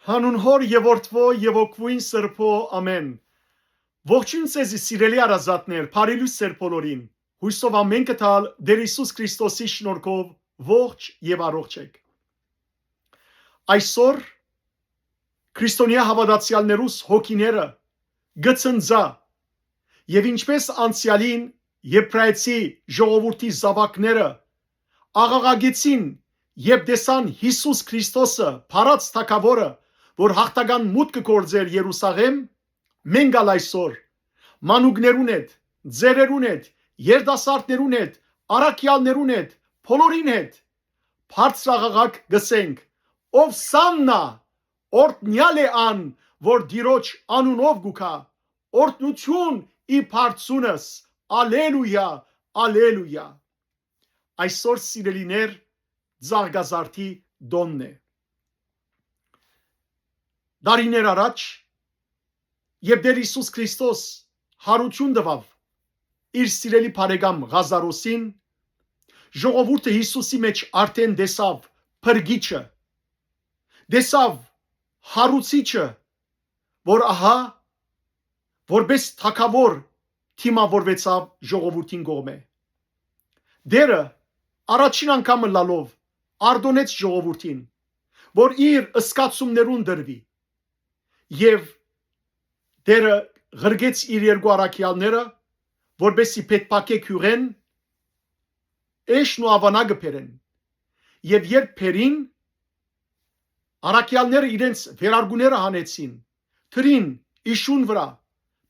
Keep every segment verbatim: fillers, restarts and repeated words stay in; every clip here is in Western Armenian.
Հանուն Հօր եւ Որդւոյ եւ Հոգւոյն Սրբոյ, ամէն։ Ողջոյն ձեզի, սիրելի հարազատներ, բարի լոյս ձեր բոլորին։ Յոյսով ամէնքը թալ Տէր Յիսուս Քրիստոսի շնորհքով ողջ եւ առողջ էք։ Այսօր քրիստոնեայ հաւատացեալներուս հոգիները կը ցնծայ, եւ ինչպէս անցեալին Եբրայեցի ժողովուրդի զաւակները աղաղակեցին, երբ տեսան Յիսուս Քրիստոսը, փառաց թագաւորը, որ յաղթական մուտքը գործէր Երուսաղէմ, մենք ալ այսօր մանուկներուն հետ, ծերերուն հետ, երիտասարդներուն հետ, առաքեալներուն հետ, բոլորին հետ բարձրաղաղակ կ'ըսենք. «Ովսաննա, օրհնեալ է ան, որ Տիրոջ անունով կու գայ, օրհնութիւն ի բարձունս, ալելույա, ալելույա»։ Այսօր, սիրելիներ, Ծաղկազարդի տօնն է։ Տարիներ առաջ, երբ Տէր Յիսուս Քրիստոս յարութիւն տուաւ իր սիրելի բարեկամ Ղազարոսին, ժողովուրդը Յիսուսի մէջ արդէն տեսաւ փրկիչը, տեսաւ յարուցիչը, որ ահա որպէս թագաւոր դիմաւորուեցաւ ժողովուրդին կողմէ։ Տէրը առաջին անգամ ըլլալով արտօնեց ժողովուրդին, որ իր զգացումներուն տրուի։ Եւ Տէրը ղրկեց իր երկու առաքեալները, որպէսզի Բեթփագէ գիւղէն էշն ու աւանակը բերեն։ Եւ երբ բերին, առաքեալները իրենց վերարկուները հանեցին, դրին իշուն վրայ,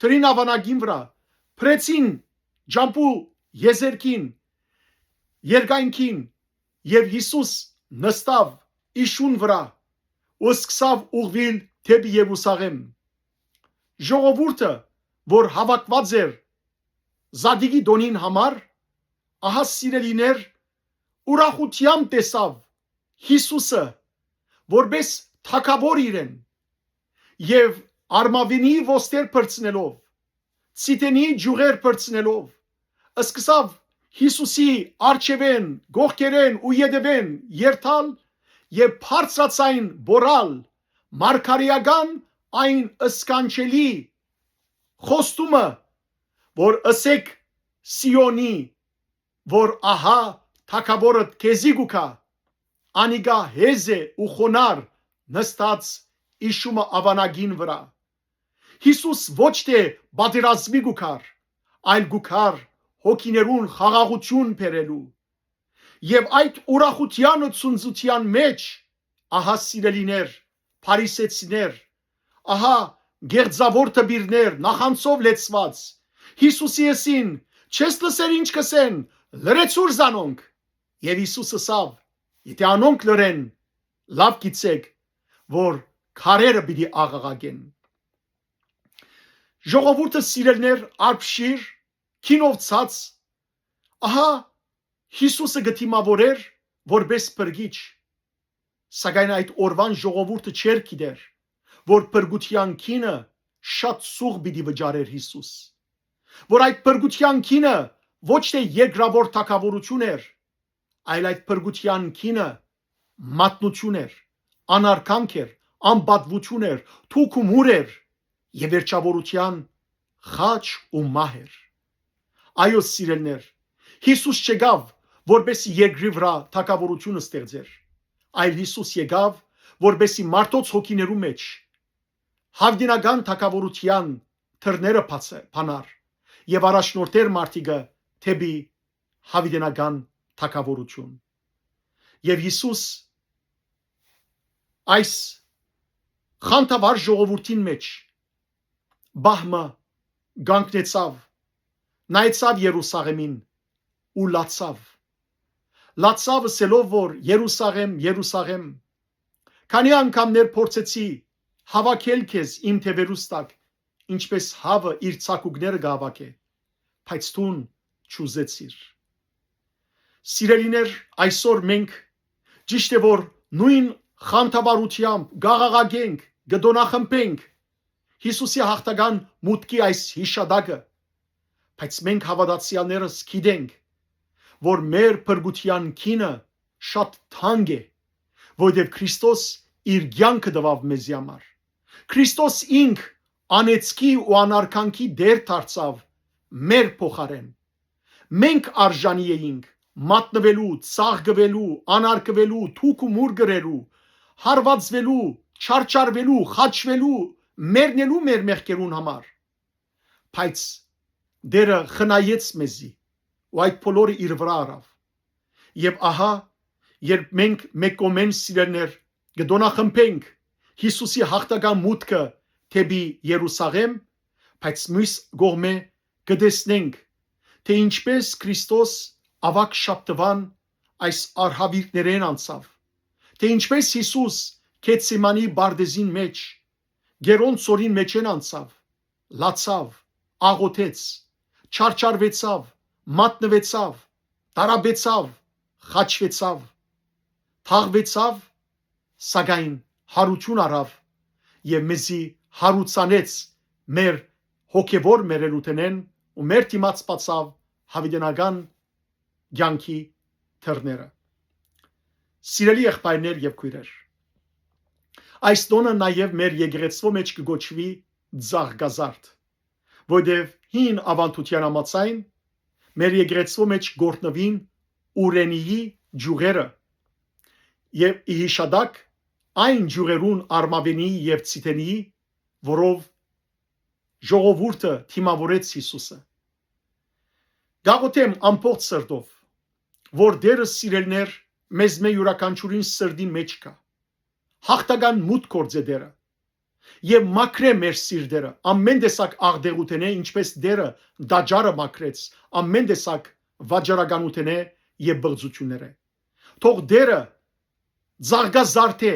դրին աւանակին վրայ, փռեցին ճամբու եզերքին, երկայնքին, եւ Յիսուս նստաւ իշուն վրայ ու սկսաւ ուղղուիլ դէպի Երուսաղէմ։ Ժողովուրդը, որ հաւաքուած էր Զատիկի տօնին համար, ահա, սիրելիներ, ուրախութեամբ տեսաւ Յիսուսը որպէս թագաւոր իրեն եւ արմաւինի ոստեր փռցնելով, ցիտենի ճիւղեր փռցնելով, սկսաւ Յիսուսի առջեւէն, կողքերէն ու ետեւէն երթալ եւ բարձրաձայն բոռալ մարգարէական այն սքանչելի խոստումը, որ ըսէք Սիոնի, որ ահա թագաւորդ քեզի կու գայ, անիկա հեզ է ու խոնար նստած իշումը աւանակին վրայ։ Յիսուս ոչ թէ պատերազմի կու գար, այլ կու գար հոգիներուն խաղաղութիւն բերելու։ Եւ այդ ուրախութեան ու ցնծութեան մէջ, ահա, սիրելիներ, փարիսեցիներ, ահա, գեղձաւոր դպիրներ, նախանձով լեցուած, Յիսուսի ըսին. «Չես լսեր ինչ կ'ըսեն, լռեցուր զանոնք»։ Եւ Յիսուս ըսաւ. «Եթէ անոնք լռեն, լաւ գիտցէք, որ քարերը պիտի աղաղակեն»։ Ժողովուրդը, սիրելիներ, արբշիր, քինով ցած, ահա, Յիսուսը կը դիմաւորէր որպէս փրկիչ։ Սակայն այդ օրուան ժողովուրդը չէր գիտեր, որ փրկութեան գինը շատ սուղ պիտի վճարէր Յիսուս, որ այդ փրկութեան գինը ոչ թէ երկրաւոր թագաւորութիւն էր, այլ այդ փրկութեան գինը մատնութիւն էր, անարգանք էր, անպատուութիւն էր, թուք ու մուր էր եւ վերջաւորութեան խաչ ու մահ էր։ Այո, սիրելիներ, Յիսուս չեկաւ որպէս երկրի վրայ թագաւորութիւն ստեղծեր, այլ Յիսուս եկաւ որպէսի մարդոց հոգիներու մէջ յաւիտենական թագաւորութեան դռները բացէ-, բանար եւ առաջնորդէր մարդիկը դէպի յաւիտենական թագաւորութիւն։ Եւ Յիսուս այս խանդավառ ժողովուրդին մէջ պահ մը կանգնեցաւ, նայեցաւ Երուսաղէմին ու լացաւ։ Լացաւ ըսելով, որ «Երուսաղէմ, Երուսաղէմ, քանի՞ անգամներ փորձեցի հաւաքել քեզ իմ թեւերուս տակ, ինչպէս հաւը իր ցակուկները կ'հաւաքէ, բայց դուն չուզեցիր»։ Սիրելիներ, այսօր մենք ճիշդ է, որ նոյն խանդավառութեամբ կ'աղաղակենք, կը տօնախմբենք Յիսուսի յաղթական մուտքի այս յիշատակը, բայց մենք հաւատացեալներս գիտենք, որ մեր փրկութեան գինը շատ թանկ է, որովհետեւ Քրիստոս իր կեանքը տուաւ մեզի համար։ Քրիստոս ինք անեծքի ու անարգանքի դեր դարձաւ մեր փոխարէն։ Մենք արժանի էինք մատնուելու, ծաղկուելու, անարգուելու, թուք ու մուր կրելու, հարուածուելու, չարչարուելու, խաչուելու, մեռնելու մեր մեղքերուն համար։ Բայց Տէրը խնայեց մեզի ու այդ բոլորը իր վրայ առաւ։ Եւ ահա, երբ մենք մէկ կողմէն, սիրելիներ, կը տօնախմբենք Յիսուսի յաղթական մուտքը դէպի Երուսաղէմ, բայց միւս կողմէ կը տեսնենք, թէ ինչպէս Քրիստոս աւագ շաբթուան այս արհաւիրքներէն անցաւ, թէ ինչպէս Յիսուս Գեթսեմանի պարտէզին մէջ, գերոն ցորին մէջէն անցաւ, լացաւ, աղօթեց, չարչարուեցաւ, մատնուեցաւ, տարապեցաւ, խաչուեցաւ, թաղուեցաւ, սակայն յարութիւն առաւ եւ մեզի յարուցանեց մեր հոգեւոր մեռելութենէն ու մեր դիմաց բացաւ յաւիտենական կեանքի դռները։ Սիրելի եղբայրներ եւ քոյրեր, այս տօնը նաեւ մեր եկեղեցւոյ մէջ կը կոչուի Ծաղկազարդ, որտեւ հին աւանդութեան համաձայն մեր եկեղեցւոյ մէջ կ'օրհնուին Ուրենիի ջուղերը եւ ի յիշատակ այն ջուղերուն Արմաւենիի եւ Ցիթենիի, որով ժողովուրդը դիմաւորեց Յիսուսը։ Կ'աղօթեմ ամբողջ սրտով, որ Տէրը, սիրելիներ, մեզմէ իւրաքանչիւրին սրտին մէջ գայ։ Յաղթական մուտք գործէ Տէրը եւ մաքրէ մեր սիրտերը ամէն տեսակ աղտեղութենէ, ինչպէս Տէրը տաճարը մաքրեց ամէն տեսակ վաճառականութենէ եւ պղծութիւններէ։ Թող Տէրը ծաղկազարդէ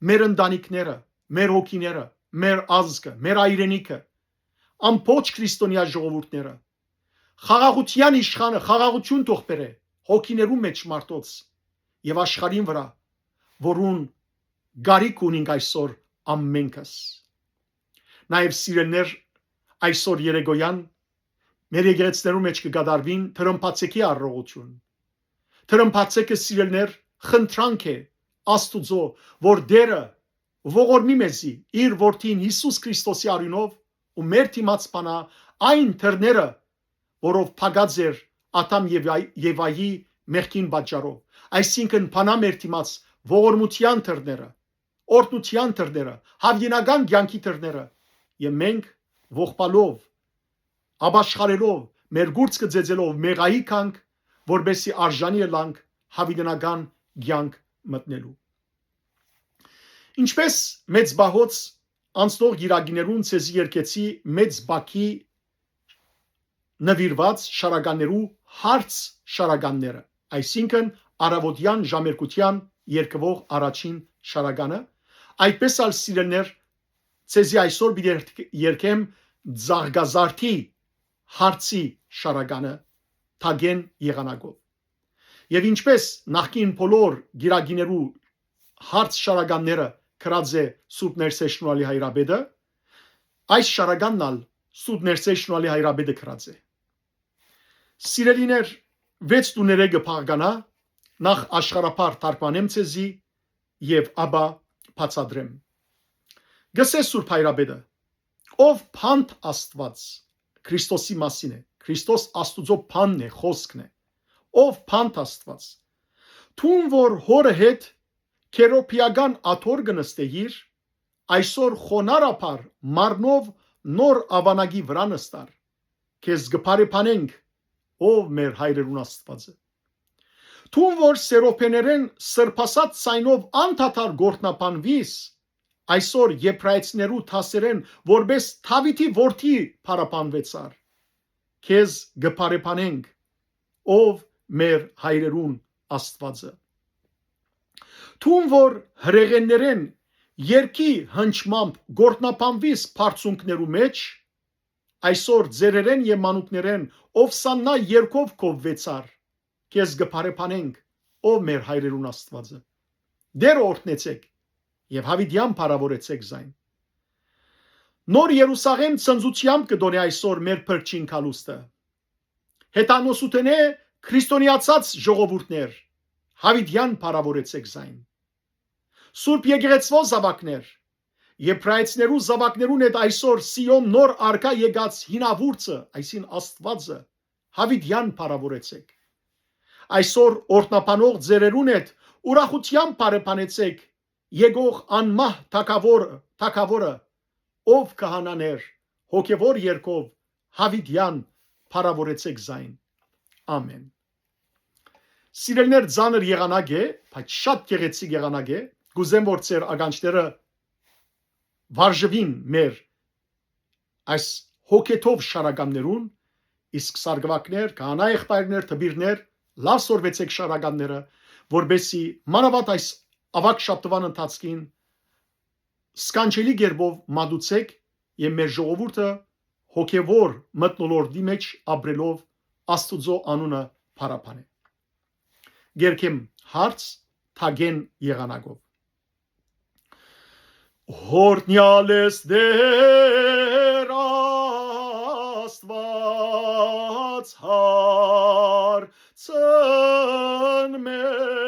մեր ընտանիքները, մեր հոգիները, մեր ազգը, մեր հայրենիքը, ամբողջ քրիստոնեայ ժողովուրդները։ Խաղաղութեան իշխանը խաղաղութիւն թող բերէ հոգիներու մէջ մարդոց եւ աշխարհին վրայ, որուն կարիք ունինք այսօր ամենքս։ Նաեւ, սիրելիներ, այսօր երեկոյեան մեր եկեղեցիներու մէջ կը կատարուին թրմբացէքի արարողութիւն։ Թրմբացէքը, սիրելիներ, խնդրանք է Աստուծոյ, որ Տէրը ողորմի մեզի իր որդին Յիսուս Քրիստոսի արիւնով ու մեր դիմաց բանայ այն դռները, որով փակած էր Ադամ եւ Եվա-, Եվայի մեղքին պատճառով, այսինքն բանայ մեր դիմաց ողորմութեան դռները, օրհնութեան դռները, յաւիտենական կեանքի դռները, եւ մենք ողբալով, ապաշխարելով, մեր կուրծքը ծեծելով մեղայի գանք, որպեսզի արժանի ըլլանք յաւիտենական կեանք մտնելու։ Ինչպէս մեծ պահոց անցնող գիրագիներուն ձեզի երկեցի մեծ բակի նուիրուած շարականներու հարց շարականները, այսինքն առաւօտեան ժամերգութեան երկուող առաջին շարականը, այդպէս ալ, սիրելիներ, ձեզի այսօր պիտի երգ-, երգեմ Ծաղկազարդի հարցի շարականը թագէն եղանակով։ Եւ ինչպէս նախկին բոլոր գիրագիներու հարց շարականները գրած է Սուրբ Ներսէ Շնորհալի Հայրապետը, այս շարականն ալ Սուրբ Ներսէ Շնորհալի Հայրապետը գրած է։ Սիրելիներ, վեց տուներէ կը փաղկանայ, նախ աշխարհաբար թարգմանեմ ձեզի եւ ապա բացատրեմ։ Գսե Սուրբ Հայրապետը, ով փանդ Աստուած, Քրիստոսի մասին է, Քրիստոս Աստուծոյ փանն է, խօսքն է, ով փանդ Աստուած, դուն որ հօրը հետ քերոբիական աթոռ կը նստեիր, այսօր խոնարհաբար մարմնով նոր աւանակի վրայ նստար, քեզ կը բարեբանենք, ով մեր հայրերուն Աստուածը։ Դուն որ սերոբեներէն սրբասած ձայնով անդադար կ'օրհնաբանուիս, այսօր եբրայեցիներու դասերէն որպէս Դաւիթի որդի փառաբանուեցար, քեզ կը բարեբանենք, ով մեր հայրերուն Աստուածը։ Դուն որ հրեղէններէն երկի հնչմամբ կ'օրհնաբանուիս բարձունքներու մէջ, այսօր ծերերէն եւ մանուկներէն ովսաննայ երգով գովուեցար, քեզ կը բարեբանենք, ով մեր հայրերուն Աստուածը։ Տէրը օրհնեցէք եւ յաւիտեան փառաւորեցէք զայն։ Նոր Երուսաղէմ ցնծութեամբ կը տօնէ այսօր մեր փրկչին գալուստը։ Հեթանոսութենէ քրիստոնեացած ժողովուրդներ, յաւիտեան փառաւորեցէք զայն։ Սուրբ Եկեղեցւոյ զաւակներ, Եբրայեցիներու զաւակներուն հետ այսօր Սիոն նոր արքայ եկած հինավուրցը, այսինքն Աստուածը, յաւիտեան փառաւորեցէք։ Այսօր օրհնաբանող ձեռերուն հետ ուրախութեամբ բարեբանեցէք եկող անմահ թագաւորը, թագաւորը, ով քահանաներ, հոգեւոր երգով յաւիտեան փառաւորեցէք զայն։ Ամէն։ Սիրելիներ, ծանր եղանակ է, բայց շատ գեղեցիկ եղանակ է։ Կ'ուզեմ, որ ձեր ականջները վարժուին մեր այս հոգեթով շարականներուն, իսկ սարգուակներ, քահանայ եղբայրներ, դպիրներ, լաւ սորվեցէք շարականները, որպեսզի մանաւանդ այս աւագ շաբթուան ընթացքին սքանչելի կերպով մատուցենք եւ մեր ժողովուրդը հոգեվոր մթնոլորտի մէջ ապրելով Աստուծոյ անունը փառաբանէ։ Կերկեմ հարց թագեն եղանակով։ Յորհնեալ ես Տէր Աստուած, հարցն մերոց,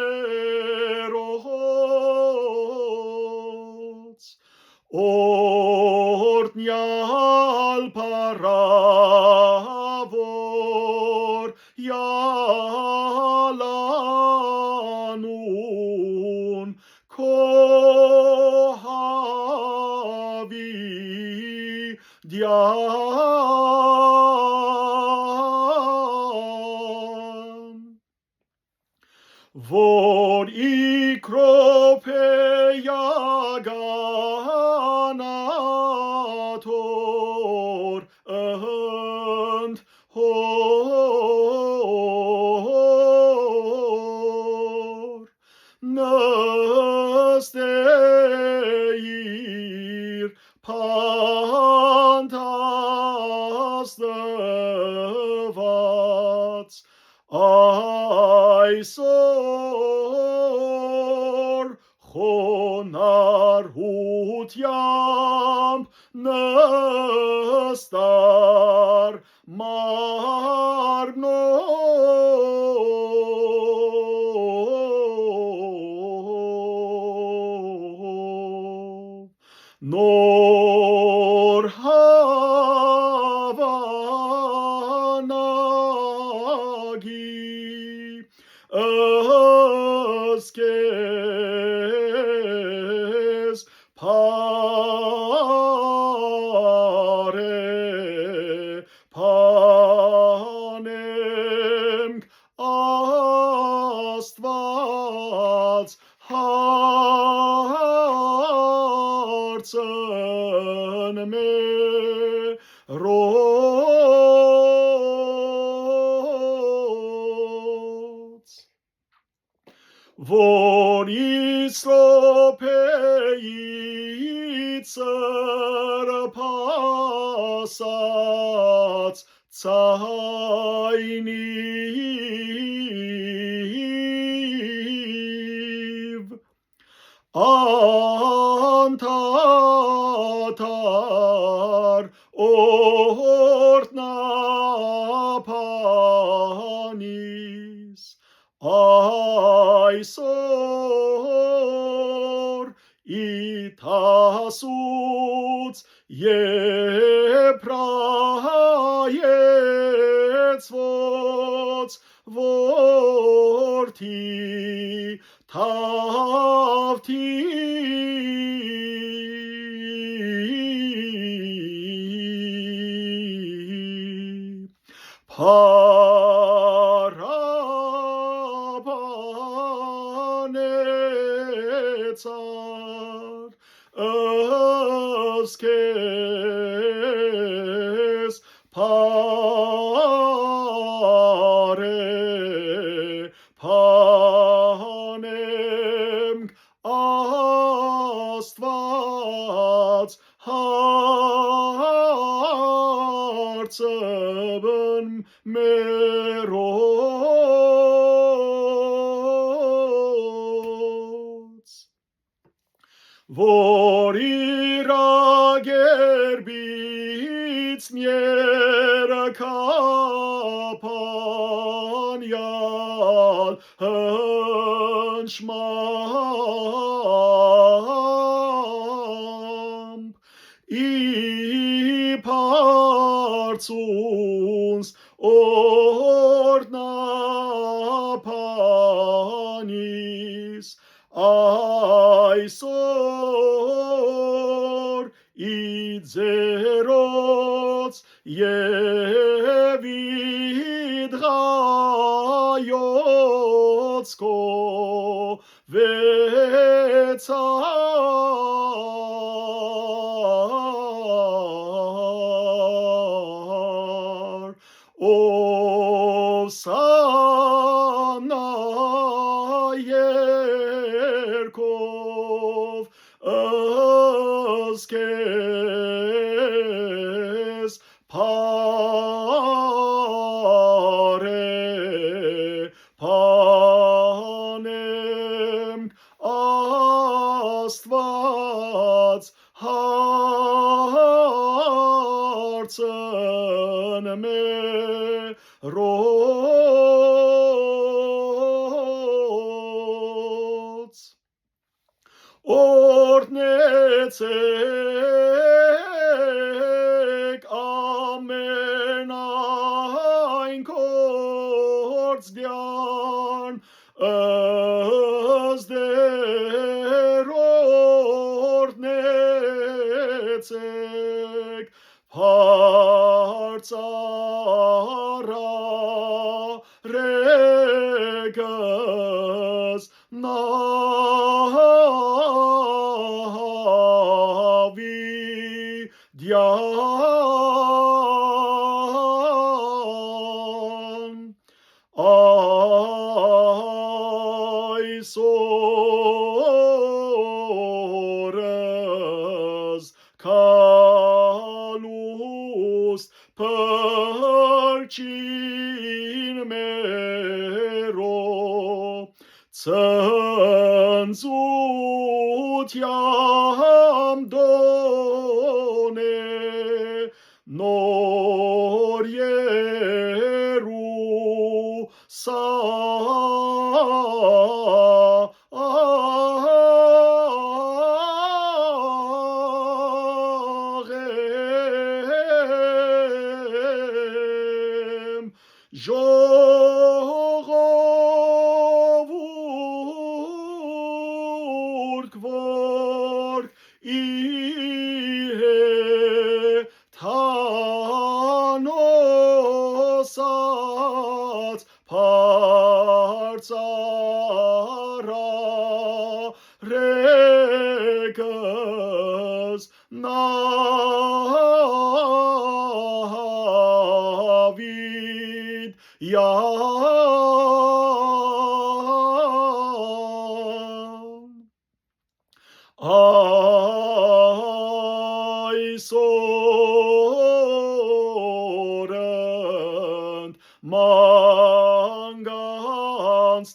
օրհնեալ փառաւոր յալանուն քո յաւիտեան, որ իքրոփեական աթոռ ընդ հոր նստէիր փանթաստուած, այսօր խոնարհութեամբ նստար մարմնով, նոր հաւանակի ըսկես բարեբանեմ Աստուած, հարցն մերոց, որ Իսրոփեից սրբասած ցայնիւ անդադար օրհնաբանիս, այսօր ի դասուց Եբրայեցւոյ որդի Դաւթի փառաբանեցար, ըսկես բարեբանեմ Աստուած, հարցն մերոց, որ իր ագերբից ներքապանյալ հնչմա հարցունց օրնաբանիս, այսօր իծերոց եւ իդղայոց քո վեցար, ովսանա երկով ըսկես փարէ բանեմ, Աստուած հարցն մերոց։ Օրհնեցէք ամենայն գործեան, ըստ Տէր օրհնեցէք բարձրարարեքս Նաւիդեան։ Այսօր ըս գալուստ փրկին մերոյ, ցնծութեամբ տօնէ նոր Երուսաղէմ, ժողովուրդ որ ի հեթանոսած բարձրարարեքս Նաւիդեան։ Այսօր ընդ մանկանց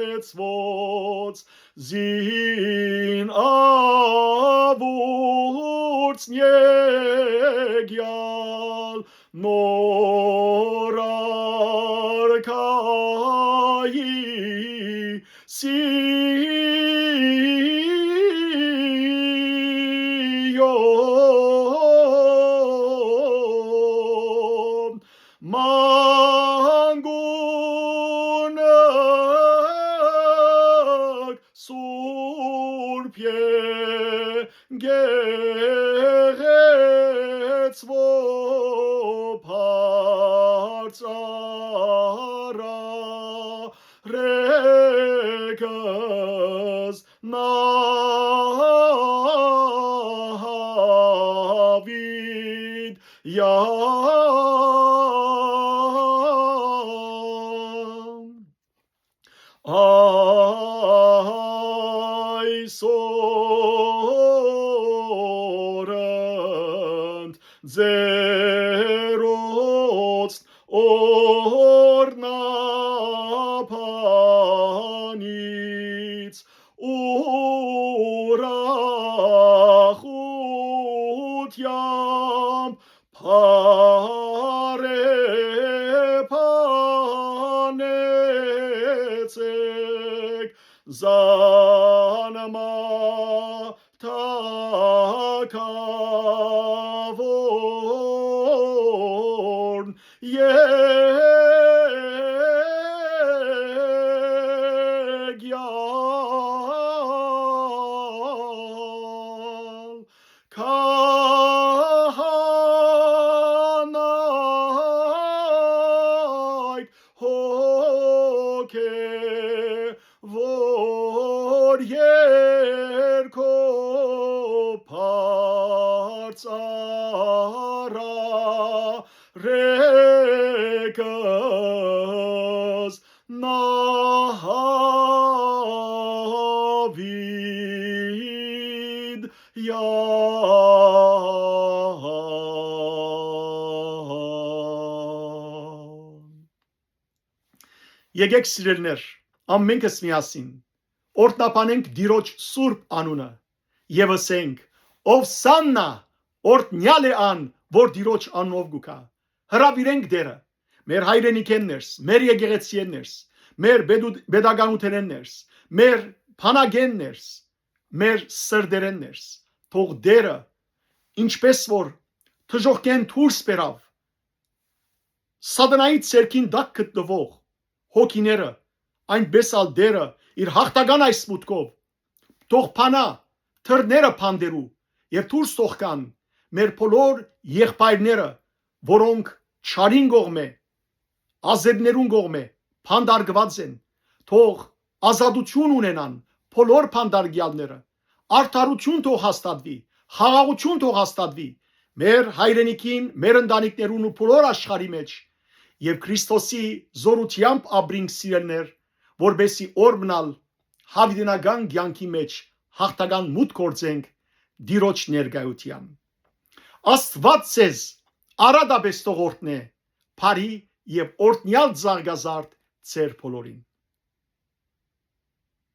Եբրայեցուց զինաւուրցն եկեալ նոր արքայի Սիոն, մանկունք Սուրբ Եկեղեցւոյ բարձրարարեքս Նաւիդեան։ Այսօր ընդ ձերոց օրնաբանից ուրախութեամբ փարէ բանեցէք զանմա թագաւորն եկեալ, քահանայ հոգեւոր երկու բարձրարարեքս Նահավիդեան։ Եկէք, սիրելիներ, ամենքս միասին օրհնաբանենք Տիրոջ սուրբ անունը եւ ըսենք. «Ովսաննա, օրհնեալ է ան, որ Տիրոջ անունով կու գայ»։ Հրաւիրենք Տէրը, մեր հայրենիքէն ներս, մեր եկեղեցիէն ներս, մեր պետու-, պետականութենէն ներս, մեր բանակէն ներս, մեր սրտերէն ներս, թող Տէրը, ինչպէս որ դժոխքէն դուրս բերաւ սատանայի ձեռքին տակ գտնուող հոգիները, այնպէս ալ Տէրը իր յաղթական այս մուտքով թող բանայ դռները բանտերու եւ դուրս թող գան մեր բոլոր եղբայրները, որոնք չարին կողմէ, ազէբներուն կողմէ բանտարկուած են, թող ազատութիւն ունենան բոլոր բանտարկեալները, արդարութիւն թող հաստատուի, խաղաղութիւն թող հաստատուի մեր հայրենիքին, մեր ընտանիքներուն ու բոլոր աշխարհի մէջ, եւ Քրիստոսի զօրութեամբ ապրինք, սիրելիներ, որպէս զի օր մնալ յաւիտենական կեանքի մէջ յաղթական մուտք գործենք Տիրոջ ներկայութեան։ Աստուած ձեզ արատապէս թող օրհնէ, բարի եւ օրհնեալ զարգազարդ ձեր բոլորին։